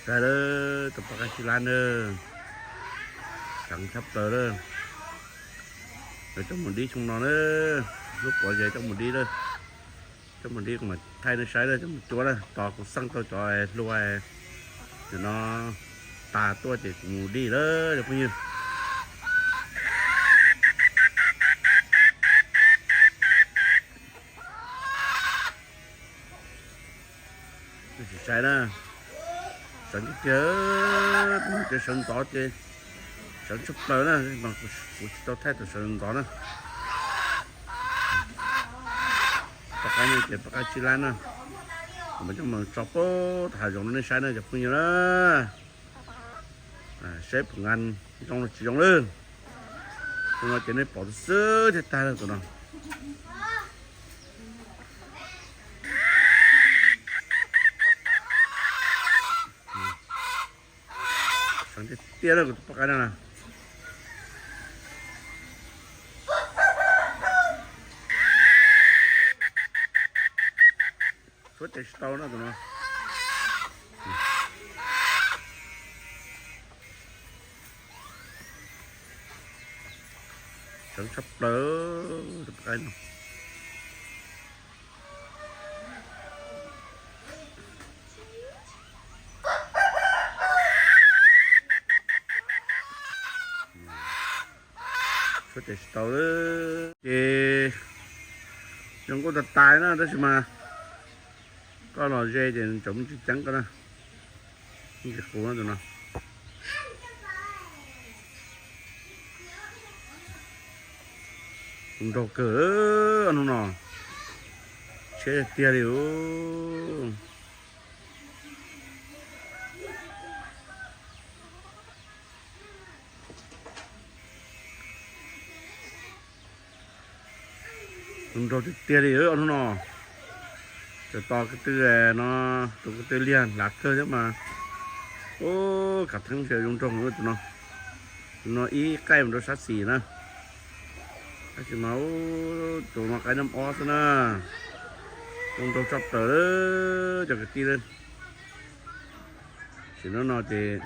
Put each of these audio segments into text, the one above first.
Saib lawm, tus poj qaib tsib lab na, seev tshaj plaws lawm. Lawv coj mus dib xyoo no na, lub quav ze coj mus dib lawm. Coj mus dib kuv mam thaij nej saib na, coj mus cuab na, tos kuv xeej tau cov hlua no tas tuaj ces kuv mus dib lawm cov phooj ywg. Sim saib na, seev tiag tiag, tus sawv ntxov ces seev tshaj plaws na, kuv tsis tau thaij tus sawv ntxov na. Poj qaib no ces poj qaib tsib lab na, kuv mam coj mus tso pub hav zoov rau nej saib na cov phooj ywg na. Saib puas nqa zoo los tsis zoo lawm. Tus no ces nej pom xwb thiaj tag lawm tus no. Seev tiag tiag lawm kuv tus poj qaib no na. Tshuab tes tsis tau no tus no. Seev tshaj plaws tus poj qaib no. Tshuab tes tsis tau lawm ces zoo nkauj tas tas na, tab sis mas koj los ze ces tseem muaj tsis ceeb koj na. Tsis qus no tus no. Tus nraug kawg no no, tshiab tiag li. Tus nraug tiag tiag li ob hnub no. Cov tos ko tw no, tus ko tw liag hlav kawg thiab mas. Ub, kav theeb zoo nraug tus no. Tus no ib qaij mus rau sab xis na. Tab sis mas tus no qaib nab ob xwb na. Zoo nraug tshaj plaws cov kwv tij. Sim no no ces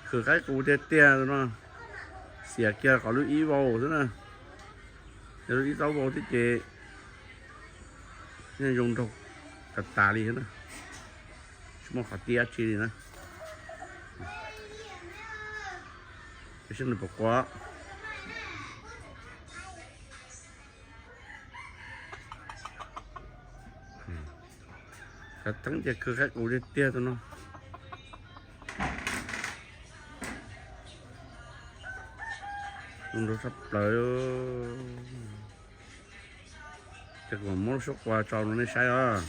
khwv qaib qus tiag tiag no. Xiam kiag qhov lub ib vau xwb na. Yog lub ib taub vau thiab ces yeej zoo nraug tas tas li na. Tsis muaj qhov tiab dab tsi li na. Saib nws puas quav. Kav theeb ces khwv qaib qus tiag tiag tus no. Zoo nraug tshaj plaws. Ces kuv mam muab lub suab qua tso rau nej saib os.